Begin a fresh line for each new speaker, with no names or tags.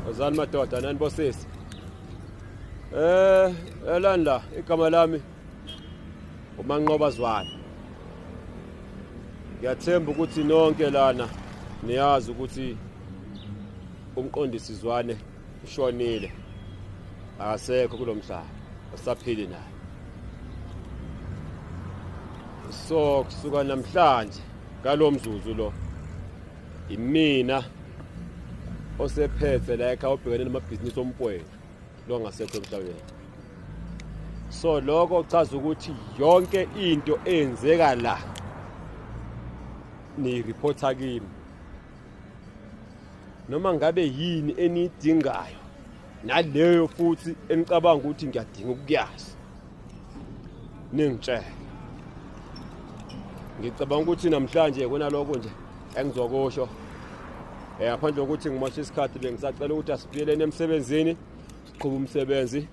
Wozani madoda nani bosisi. Elani la igama lami uManqoba Zwane. Ngiyathemba ukuthi nonke lana niyazi ukuthi umqondisi Zwane ushonile. Akasekho kulomhlaba. Asaphili naye. So kusuka namhlanje ngalomzuzu lo imina osephethe la ekhaya obhekene namabhizinisi omfowethu lo ngasekho emhlabeni. So lokho kuchaza ukuthi yonke into eyenzeka la niyireporta kimi, noma ngabe yini eniyidingayo naleyo futhi enicabanga ukuthi ngiyadinga ukuyazi, ningitshele. Ngicabanga ukuthi namhlanje kunalokho nje engizokusho, ngaphandle kokuthi ngimoshe isikhathi, bengisacela ukuthi asibuyeleni emsebenzini, siqhube umsebenzi.